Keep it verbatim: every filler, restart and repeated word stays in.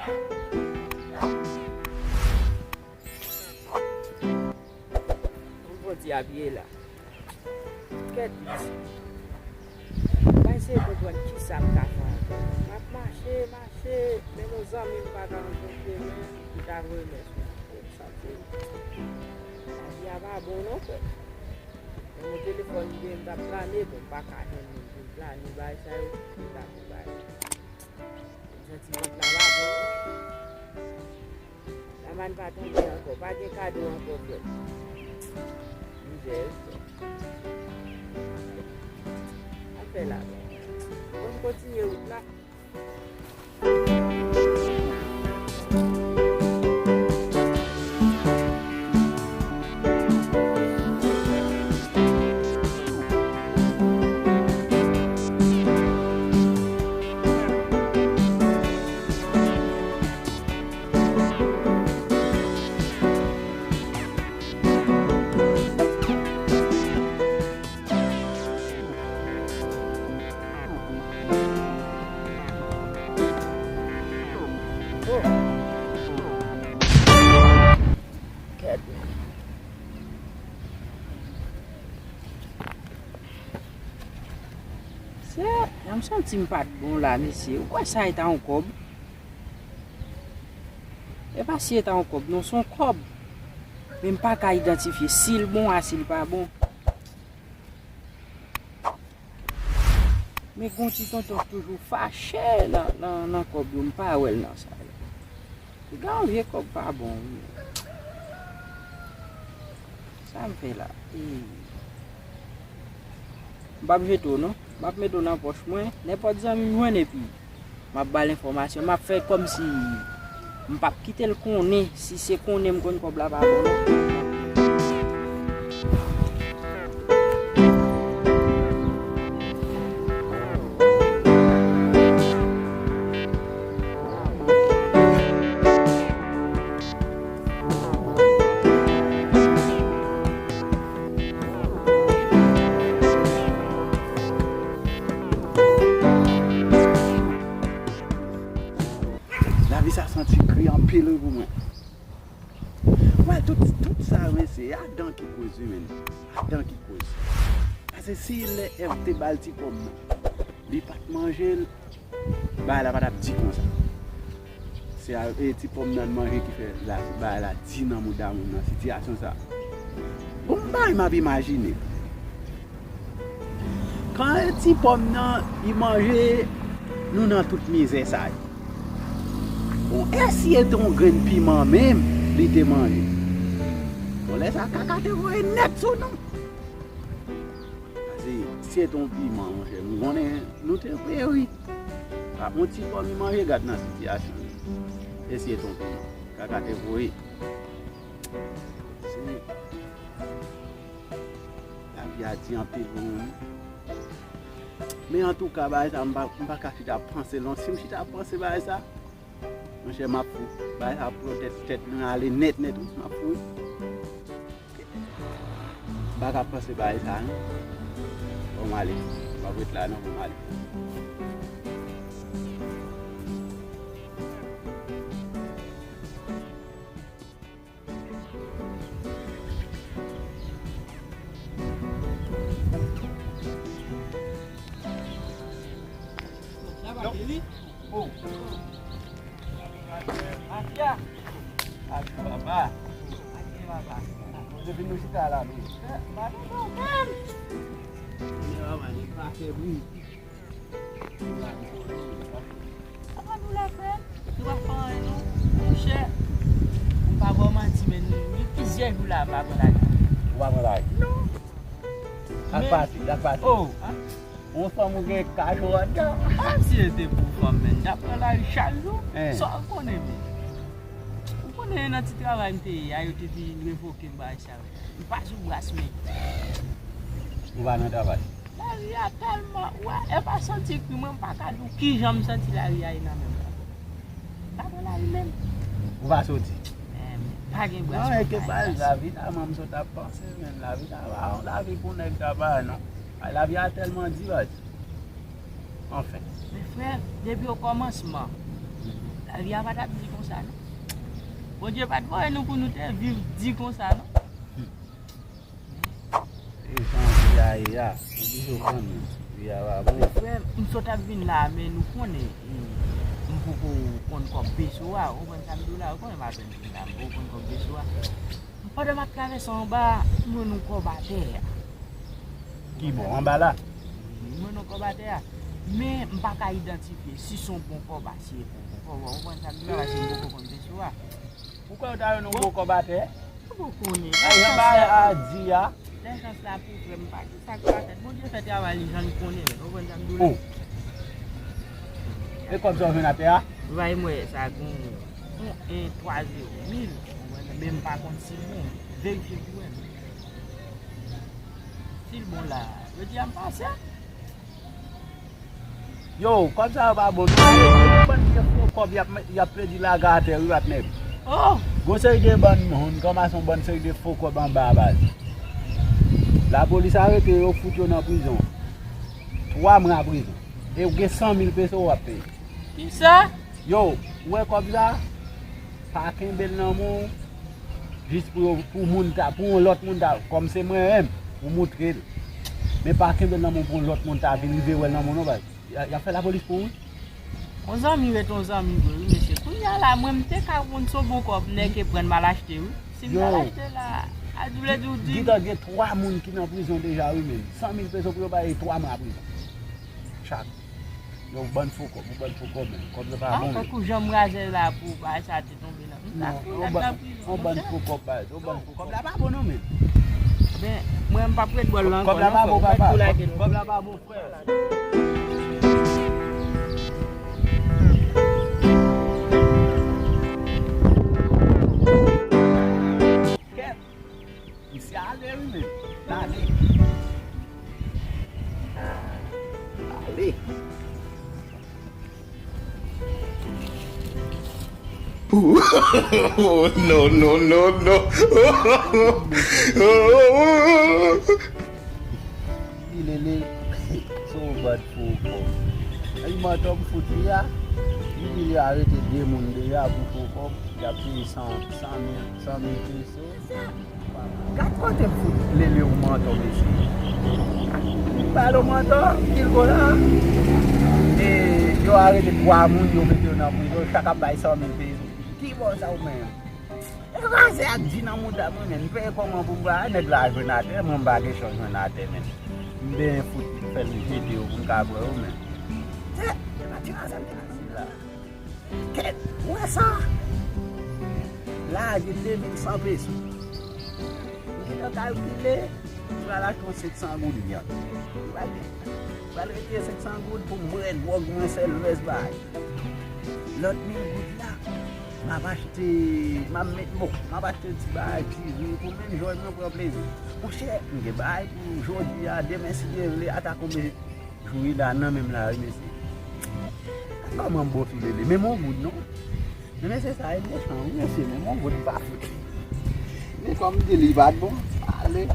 Yon bon ti abiye la. Kèt mesye. M pa eseye konprann kisa m ka fè ankò. M ap mache, mache, men yon zanmi m pa ka rankontre, men m ta voye lèt. Sa se lavi a pa bon non, frè. Men yon telefòn m gen, m t ap plane, bon, m pa ka jwenn moun pou m plane, bagay sa yo, m ta pou bagay. Santi vant la pa bon. Lamann pa tonbe ankò, pa gen kado ankò, frè. Mizè, wi, frè. Afè la, frè. Bon, m kontinye wout la. Kèt, men. Se, jan m santi m pa t bon la, mesye. Ou kwè sa e ta yon kòb? E pa si e ta yon kòb, non, se yon kòb. Men m pa ka idantifye si l bon a si l pa bon. Men gen yon ti tonton k toujou fache nan, nan, nan kòb yo, m pa wè l nan sa yo. Piga yon vye kòb pa bon, wi. Sa m fè la? Ee. M p ap jete w non. M ap mete w nan pòch mwen. Nenpòt zanmi m jwenn epi m ap ba l enfòmasyon. M ap fè kòmsi m p ap kite l konnen. Si se konnen m konn kòb la pa bon non. Lavi sa santi gri anpil wi pou mwen. Wè, tout, tout sa, mesye, adan ki koz wi, menn. Adan ki koz. Paske si lè Èv te ba l ti pòm nan, li pa t manje l, bagay la pa t ap di konsa. Se a, e ti pòm nan l manje ki fè la, bagay la di nan mouda moun nan, sitiyasyon sa. Bon, bagay m ap imajine. Kan e ti pòm nan, li manje, nou nan tout mizè sa yo. Bon, e si e te yon grenn piman menm, li te manje? Bon, lè sa, kaka te voye nèt sou nou. Paske si e te yon piman, monchè, nou konnen nou te peri. A, yon ti pòm li manje, gad nan sitiyasyon li. E si e te yon piman, kaka te voye. Se Lavi a di anpil pou moun. Men antouka, bagay sa, m pa, m pa ka chita panse l non. Si m chita panse bagay sa, monchè, m ap fou. Bagay sa ap pran tèt, tèt mwen ale nèt, nèt, wi, m ap fou, wi. M pa ka panse bagay sa, non. Bon, m ale. M ap ret la, non, bon, m ale. Sa pa nou la, frè m? Nou pa fè anyen, non. Monchè, m pa ba w manti, men gen plizyè jou la, m pa pran lari. Ou pa pran lari? Non. Sak pase, sak pase? Oh, ah. Yon fanm ou gen kajou anndan. Ah, si se te pou fanm, men, m t ap pran lari chak jou. Hein. Sa w konnen, men. Ou konnen nan ti travay m te ye a, yo te vin revoke m bagay sa yo. M pa sou bras, men. Ou pa nan travay? Lari a tèlman, wè, e pa santi kri mwen, m pa ka di w kijan m santi lari a ye nan men m la. M pa pran lari menm. Ou pa soti? Men, men, pa gen bras. Non, e ke pa lavi la, manm sot ap panse, men lavi la, pa yon lavi pou nèg travay, non. Ay, lavi a tèlman di, baz. Anfen. Men frè, depi okòmansman, Lavi a pa t ap di konsa, non. Bondye pa t voye nou pou nou te viv di konsa, non. E jan vi a ye a, oblije w konnen. Vi a pa bon. Frè, m sot ap vin la, men nou konnen, e, m poko konn kòb peso a. Ou konprann sa m di w la, ou konnen m apèn vin la, m poko konn kòb peso a. Pandan m ap travèse anba a, m wè yon kòb atè a. Ki bò? Anba la? M wè yon kòb atè a. Men m pa ka idantifye si se yon bon kòb a, si e pa yon bon kòb. Ou konprann sa m di w la, paske m poko konn peso a. Ou kwè yo ta jwenn yon bon kòb atè? Ou konnen. Ay, jan bagay a di a. Lè chans la pou frè m pa gen sa k pa fèt. Bondye fè travay li jan li konnen l. Ou konprann sa m di w la? Oh. E kòb sa w jwenn atè a? Bay mwen sa gon yon en twa zewo mil. Ou konprann? Men m pa konn si l bon. Verifye pou wè. Si l bon la, yo di a m pase. Yo, kòb sa yo pa bon, non. Bann vye fo kòb y ap, y ap pedi lage atè, wi, patnè m. Oh! Gon seri de bann moun ranmase yon bann seri de fo kòb anba a, baz. Lapolis arete yo, fout yo nan prizon. Twa mwa prizon. E w gen san mil peso w ap peye. Kisa? Yo, ou wè kòb sa? Pa kenbe l nan men w. Jis pou yo, pou moun ta, pou yon lòt moun ta, kòm se mwen menm, ou moutre l. Men pa kenbe l nan men w pou yon lòt moun ta vin rive wè l nan men w non, baz. Y a, y ap fè lapolis pran w, wi. Yon zanmi ret yon zanmi vre, wi, mesye. Kounye a la, mwen, m te ka konn se yon bon kòb nèg te pran m al achte, wi. Si m t al achte la, a di vle di w di. Yo, gentan gen twa moun ki nan prizon deja, wi, menm. San mil peso pou yo bay twa mwa prizon. Chak. Yo, bann fo kòb, yon bann fo kòb, menm. Kòb yo pa bon, menm. Tankou janm razè la pou bagay sa te tonbe nan. Non, yon bann, yon bann fo kòb, baz, yon bann fo kòb. Kòb la pa bon, non, menm. Ben, mwen, m p ap ret bò l la ankò, non, frè. Kòb la pa bon, papa. Kòb la pa bon, frè. Kèt. Misye ale wi, men. L ale. L ale. Oh, no, no, no, no. Ti Lele, se yon bad fo kòb. Ay, mantò m fout li a. Li di li arete de moun deja pou fo kòb. Y ap peye san, san mil, san mil peso. Gad kote m fout Lele yon mantò, mesye. Li ba l yon mantò, kilgola. E yo arete twa moun, yo mete yo nan prizon, chak ap bay san mil peso. Ki bò sa ou menm? E razè ak di nan mouda mwen, men. M peye kòman pou m ba nèg la jwenn atè, mwen m pa gen chans jwenn atè, men. M benyen fout fè l jete yo pou m ka pran yo, men. Se, se pa ti razè m te la. Kèt, ou wè sa? Lage de mil san peso. M gentan kalkile, m pral achte yon senk san goud vyann. M pral, m pral retire senk san goud pou m bwè dwòg mwen, sèl rès bagay. Lòt mil goud la, m ap achte, m ap met, bon, m ap achte ti bagay, ti vi, pou menm jwenn mwen pran plezi. Monchè, m gen bagay pou jodi a, demen si Dye vle, ata konbe. Jouri la nan menm la wi, mesye. Kòman m bon fi Lele? Men m yon goud non. Men mesye sa e mechan wi, mesye, men m yon goud m pa fout. Men kòm m di li pa t bon, ale.